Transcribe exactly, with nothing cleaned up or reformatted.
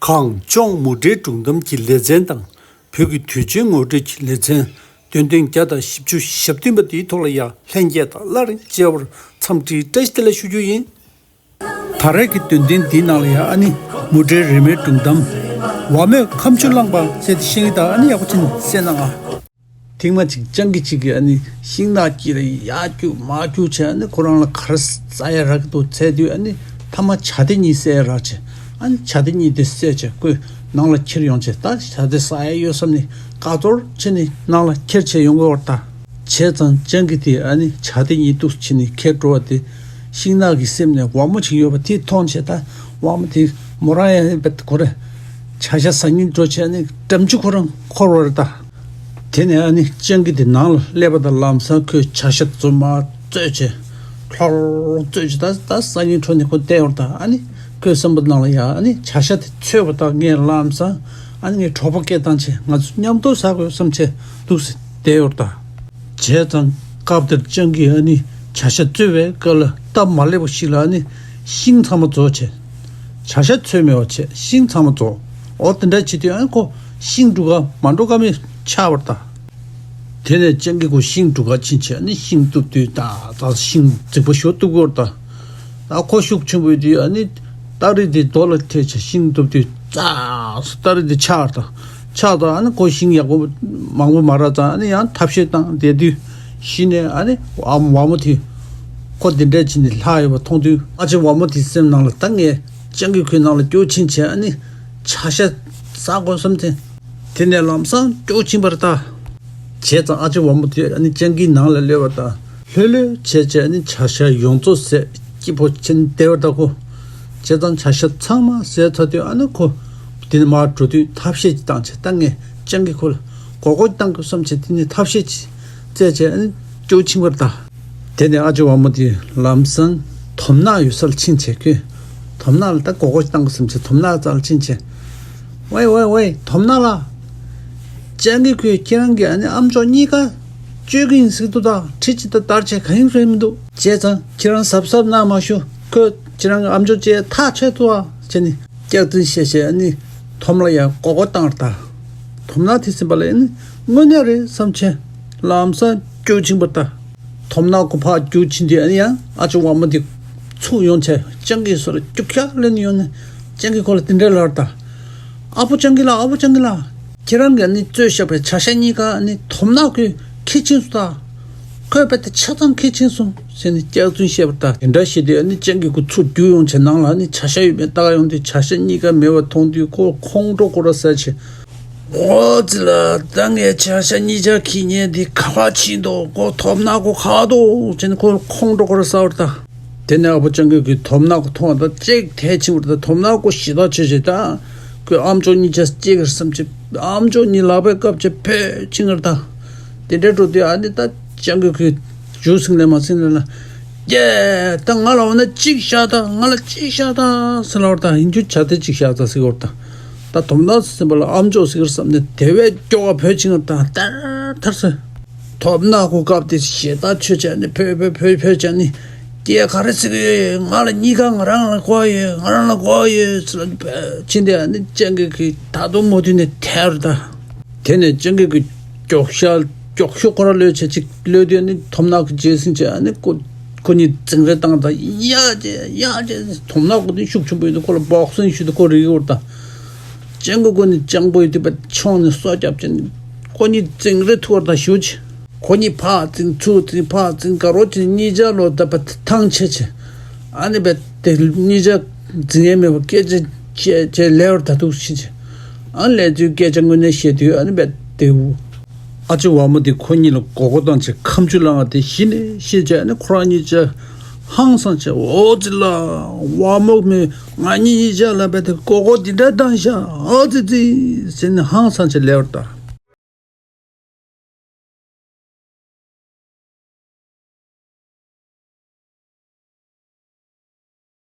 གངས་ལྗོངས་མུ་འབྲེལ་སྒྲུང་གཏམ་གྱི་ལེ་ཚན་དང་། བོད་ཀྱི་དུས་ཆེན་ངོ་སྤྲོད་ཀྱི་ལེ་ཚན། འདོན་ཐེངས་བརྒྱ་དང་བཞི་བཅུ་ཞེ་བདུན་པ་འདིའི་ཐོག་ལ་ཡང་ལྷན་རྒྱས་དང་སླར་མཇལ་བར་འཚམས་འདྲིའི་བཀྲ་ཤིས་བདེ་ལེགས་ཞུ་རྒྱུ་ཡིན། ད་རེས་ཀྱི་འདོན་ཐེངས་འདིའི་ནང་ལ་ཡང་ཨ་ནི་མུ་འབྲེལ་རི་མོའི་སྒྲུང་གཏམ། ཝ་མོས་ཁ་མཆུ་བླངས་པ་ཟེར་དེ་ཤེས་ཀྱི་ད། ཨ་ནི་ཡག་པོ་ཅིག་གསན་གནང་ཨ། ཐེངས་མ་གཅིག་སྤྱང་ཀི་གཅིག་གིས་ཨ་ནི་ཤིང་ནགས་དཀྱིལ་ལ་ཡར་རྒྱུག་མར་རྒྱུག་བྱས། ཨ་ནི་ཁོ་རང་ལ་ག་རེ་ཟ་ཡ་རག་གི་འདུག་འཚོལ་དུས། ཨ་ནི་མཐའ་མ་བྱ་དེ་གཉིས་བསད་ཡ་རག་བྱས། ཨ་ནི་བྱ་དེ་གཉིས་དེ་བསད་བྱས་ཁོས་ནང་ལ་ཁྱེར་ཡོང་བྱས། ད་བྱ་དེ་ཟ་ཡ་ཡོད་བསམ་ནས་དགའ་ཚོར་བྱས་ནས་ནང་ལ་ཁྱེར་བྱས་ཡོང་གི་ཡོད་རེད་ད། བྱས་ཙང་སྤྱང་ཀི་དེས་ཨ་ནི་བྱ་དེ་གཉིས་འདུག་བྱས་ནས་ཁྱེར་འགྲོ་བ་དེ་ཤིང་ནགས་ཀྱི་གསེབ་ནས་ཝ་མོ་ཅིག་ཡོད་པ་དེས་མཐོང་བྱས། ད་ཝ་མོ་དེ་མོ་རང་ཡང་ཁོ་རང་བྱ་ཤ་ཟ་སྙིང་འདོད་བྱས། ཨ་ནི་འགྲམ་ཆུ་ཁོ་རང་འཁོར་བ་རེད་ད། དེ་ནས་ཨ་ནི་སྤྱང་ཀི་དེ་ནང་ལ་སླེབས་པ་དང་ལམ་སང་ཁོས་བྱ་ཤ་དེ་ཚོ་མར་བཙོས་བྱས། ལྷོར་བཙོས་བྱས། ད་ད་སང་ཉིན་འཕྲོ་ནས་ཁོ་བསྡད་ཡོད་རེད་ད། ཨ་ནི་ཁོའི་བསམ་པ་ནང་ལ་ཡང་ཨ་ནི་བྱ་ཤ་དེ་འཚོས་པ་དང་ངས་ལམ་སང་ཨ་ནི་ངའི་གྲོགས་པོ་སྐད་བཏང་བྱས་ང་ཚོ་མཉམ་དུ་ཟ་དགོས་བསམ་བྱས་འདུག་སེ་བསྡད་ཡོད་རེད་ད། བྱས་ཙང་སྐབས་དེར་སྤྱང་ཀིས་ཨ་ནི་བྱ་ཤ་བཙོས་པའི་སྐབས་ལ་སྟབས་མ་ལེགས་པ་ཞིག་ལ་ཨ་ནི་ཤིང་ཚང་མ་རྫོགས་བྱས། བྱ་ཤ་འཚོས་མེད་པ་བྱས། ཤིང་ཚང་མ་རྫོགས། འོ་དེ་འདྲ་བྱེད་དུས་ཨ་ནི་ཁོ་ཤིང་སྒྲུག་ག་མ་འགྲོ་ཀ་མེད་ཆགས་པ་རེད་ད། དེ་ནས་སྤྱང་ཀི་ཁོ་ཤིང་སྒྲུག་ག་ཕྱིན་བྱས་ཨ་ནི་ཤིང་གཏུབ་དུས་ད་ད་ཤིང་རྫིག་པ་ཞིག་གཏུབ་དགོས་རེད་ད། ད་ཁོ་ཤུགས་ཆེན་པོ་ཡོད་དུས་ཨ་ནི་སྟ་རེ་དེ་རྡོ་ལ་ཐེག་བྱས་ཤིང་གཏུབ་དུས་ཙག་སྟ་རེ་དེ་ཆག་རེད་ད། ཆག་ད་ཨ་ནི་ཁོ་ཤིང་ཡག་པོ་མང་པོ་མ་རག་ཙང་ཨ་ནི་ཡང་ཐབས་ཤེས་བཏང་བསྡད་དུས། གཞི་ནས་ཨ་ནི་ཝ་མོ་དེ་ཁོ་འདི་འདྲ་བྱས་ནས་ལྷག་ཡོད་པ་མཐོང་དུས། ཨ་ཅེ་ཝ་མོ་དེའི་སེམས་ནང་ལ་ད་ངས་སྤྱང་ཀི་ཁོའི་ནང་ལ་སྐྱོར་ཕྱིན་བྱས་ཨ་ནི་བྱ་ཤ་ཟ་དགོས་བསམ་སྟེ། དེ་ནས་ལམ་སང་སྐྱོར་ཕྱིན་པ་རེད་ད། བྱས་ཙང་ཨ་ཅེ་ཝ་མོ་དེ་ཨ་ནི་སྤྱང་ཀིའི་ནང་ལ་སླེབས་པ་དང་ལྷོད་ལྷོད་བྱས་བྱས་ཨ་ནི་བྱ་ཤ་ཡོངས་རྫོགས་ཟས་སྐྱིད་པོ་བྱས་ནས་བསྡད་པ་རེད་ད་ཁོ། བྱས་ཙང་བྱ་ཤ་ཚང་མ་ཟས་ཚར་དུས་ཨ་ནི་ཁོ་དེ་ནས་མར་འགྲོ་དུས་ཐབས་ཤེས་ཅིག་བཏང་བྱས། ད་ངས་སྤྱང་ཀི་ཁོ་ལ་མགོ་སྐོར་བཏང་དགོས་བསམ་བྱས་དེ་ནས་ཐབས་ཤེས་ཅིག་བཙལ་བྱས་ཨ་ནི་སྐྱོར་ཕྱིན་པ་རེད་ད། དེ་ནས་ཨ་ཅེ་ཝ་མོ་དེ་ལམ་སང་དོམ་ནག་ཡོད་སར་ཕྱིན་བྱས་ཁོས་དོམ་ནག་ལ་ད་མགོ་སྐོར་བཏང་དགོས་བསམ་བྱས་དོམ་ནག་རྩ་ལ་ཕྱིན་བྱས། ཝེ་ཝེ་ཝེ་དོམ་ནག་ལགས། སྤྱང་ཀི་ཁོས་ཁྱེད་རང་གི་ཨ་ནི་ཨམ་ཅོག་གཉིས་ཀ་གཅོད་ཀྱི་ཡིན་ཟེར་གྱི་འདུག་ད་ཁྲི་གཅིག་དང་དར་ཆེ་གང་ཡིན་རེད་མི་འདུག་བྱས་ཙང་ཁྱེད་རང་གཟབ་གཟབ་གནང་མ་ཞུ། ཁོས་ཁྱེད་རང་གི་ཨམ་ཅོག་བཅད་ཐག་ཆོད་འདུག་ཨ་བྱས་ནས་སྐྱག་རྫུན་བཤད་བཤད་ཨ་ནི་དོམ་ལ་ཡང་མགོ་སྐོར་བཏང་རེད་ད། དོམ་ནག་དེ་ཟིན་པ་ལ་ཨ་ནི་དངོས་གནས་རེད་བསམ་བྱས་ལམ་སང་སྐྱོར་ཕྱིན་པ་རེད་ད། དོམ་ནག་ཁོ་ཕར་རྒྱུག་ཕྱིན་དུས་ཨ་ནི་ཡང་ཨ་ཅེ་ཝ་མོ་དེ་ཚུར་ཡོང་བྱས་སྤྱང་ཀིའི་སོ་ལ་རྒྱུག་ཤར་ལེན་ཡོང་ནས་སྤྱང་ཀིས་ཁོ་ལ་དེ་འདྲ་ལབ་རེད་ད། ཨ་ཕོ་སྤྱང་ཀི་ལགས། ཨ་ཕོ་སྤྱང་ཀི་ལགས། ཁྱེད་རང་གིས་ཨ་ནི་བཙོས་བཞག་པའི་བྱ་ཤ་གཉིས་ཀ་ཨ་ནི་དོམ་ནག་ཁོས་ཁྱེར་ཕྱིན་སོང་ད། ཁོས་རྦད་དེ་ཆ་ཚང་ཁྱེར་ཕྱིན་སོང་ཟེར་ནས་སྐྱག་རྫུན་བཤད་པ་རེད་ད། དེ་འདྲ་བཤད་དུས་ཨ་ནི་སྤྱང་ཀི་ཁོ་ཚུར་རྒྱུག་ཡོང་བྱས་ནང་ལ་ཨ་ནི་བྱ་ཤ་ཡོད་མེད་ལྟ་ག་ཡོང་དུས་བྱ་ཤ་གཉིས་ཀ་མེད་པ་མཐོང་དུས་ཁོ་ཁོང་ཁྲོ་ཁོ་ར་ཟ་བྱས། འོ་ཙི་ལ་ད་ངས་བྱ་ཤ་གཉིས་ཆ་ཁྱེར་མཁན་དེ་ག་པར་ཕྱིན་འདུག་ཁོ་དོམ་ནག་ཁོ་ག་པར་འདུག་ཟེར་ནས་ཁོ་ཁོང་ཁྲོ་ཁོ་ར་ཟ་བ་རེད་ད། དེ་ནས་ཨ་ཕོ་སྤྱང་ཀི་ཁོས་དོམ་ནག་ཁོ་མཐོང་བ་དང་གཅིག་དེད་ཕྱིན་པ་རེད་ད། དོམ་ནག་ཁོ་ཞེད་སྣང་ཆེ་ཆེ་ད། ཁོས་ཨམ་ཅོག་གཉིས་ཆ་སྐྱེལ་གི་རེད་བསམ་བྱས་ཨམ་ཅོག་གཉིས་ལག་པས་བཀབ་བྱས་བོས་ཕྱིན་གི་རེད་ད། དེ་འདྲ་འགྲོ་དུས་ཨ་ནི་ད་སྤྱང་ཀི་ཁོས་རྒྱུག་སྲིང་ལས་མ་སྲིང་ལས་ལ། ཡེ་ད་ང་ལ་འོ་ན་གཅིག་བཞག་ད། ང་ལ་གཅིག་བཞག་ད་ཟེར་ལབ་པ་རེད་ད། ཡིན་རྒྱུ་བྱ་དེ་གཅིག་བཞག་ད་ཟེར་གི་རེད་ད། ད་དོམ་ནག་ཟེར་བ་ལ་ཨམ་ཅོག་ཟེར་གི་རེད་བསམ་ནས་དེ་བས་མགྱོགས་པ་བོས་ཕྱིན་གི་རེད་ད། ཏར་ཏར་ཟེར། དོམ་ནག་ཁོ་སྐབས་དེ་ཞེད་སྣང་ཆེ་བྱས་ནས་བོས་བོས་བོས་བོས་བྱས་ནས་ཀྱེ་ག་རེ་ཟེར་གི་ཡོད། ང་ལ་གཉིས་ཀ་ང་རང་ལ་དགོས་ཡོད། ང་རང་ལ་དགོས་ཡོད་ཟེར་ལབ་ནས་བོས་ཕྱིན་དེ་ཨ་ནི་སྤྱང་ཀི་ཁོས་ད་དུང་མུ་མཐུད་ནས་དེད་རེད་ད། དེ་ནས་སྤྱང་ཀི་ཁོས་མགྱོགས་ཤ་མགྱོགས་ཤོས་ཁོ་ར་གློད་བྱས་ཅིག་གློད་དུས་ཨ་ནི་དོམ་ནག་གིས་རྗེས་ཟིན་བྱས་ཨ་ནི་ཁོ་ཁོ་གཉིས་འཛིང་རེས་བཏང་ད། ཡ་ཅེ་ཡ་ཅེ། དོམ་ནག་ཁོ་དེ་ཤུགས་ཆེན་པོ་ཡོད་དུས་ཁོ་ལ་བོག་སིང་ཞུས་ཏེ་ཁོ་རིལ་གི་རེད་ད། སྤྱང་ཀི་ཁོ་གཉིས་སྤྱང་པོ་ཡོད་དུས་པ་མཆོང་ནས་སོ་བརྒྱབ་བྱས་ནས་ཁོ་གཉིས་འཛིང་རེས་ཐུག་པ་རེད་ད་ཞེ་པོ་ཅིག་ཁོ་གཉིས་ཕར་འཛིང་ཚུར་འཛིང་ཕར་འཛིང་དགའ་རོགས་ཀྱིས་གཉིས་ཆ་ལོ་ད་པ་ཐང་ཆད་བྱས། ཨ་ནི་པས་དེ་གཉིས་ཆ་འཛིང་ཡས་མེད་པ་སྐད་ཆ་བཤད་བྱས་ལབ་པ་རེད་ད། འདུག་ཕྱིན་བྱས་ཨ་ནི་ལབ་དུས་སྐད་ཆ་དངོས་གནས་བཤད་དུས་ཨ་ནི་པས་དེ་ཨ་ཅེ་ཝ་མོ་དེ་ཁོ་གཉིས་ལ་མགོ་སྐོར་བཏང་བྱས་ཁ་མཆུ་བླངས་པ་དེ་གཞི་ནས་ཤེས་བྱས་ཨ་ནི་ཁོ་རང་གཉིས་ཆ་ཧང་སངས་བྱས། འོ་ཙི་ལ་ཝ་མོ་མོས་ང་གཉིས་གཉིས་ཆ་ལ་པས་དེ་མགོ་སྐོར་འདི་འདྲ་བཏང་ཤག་ཨ་ཙི་ཙི་ཟེར་ནས་ཧང་སངས་བྱས་ལབ་པ་རེད་ད།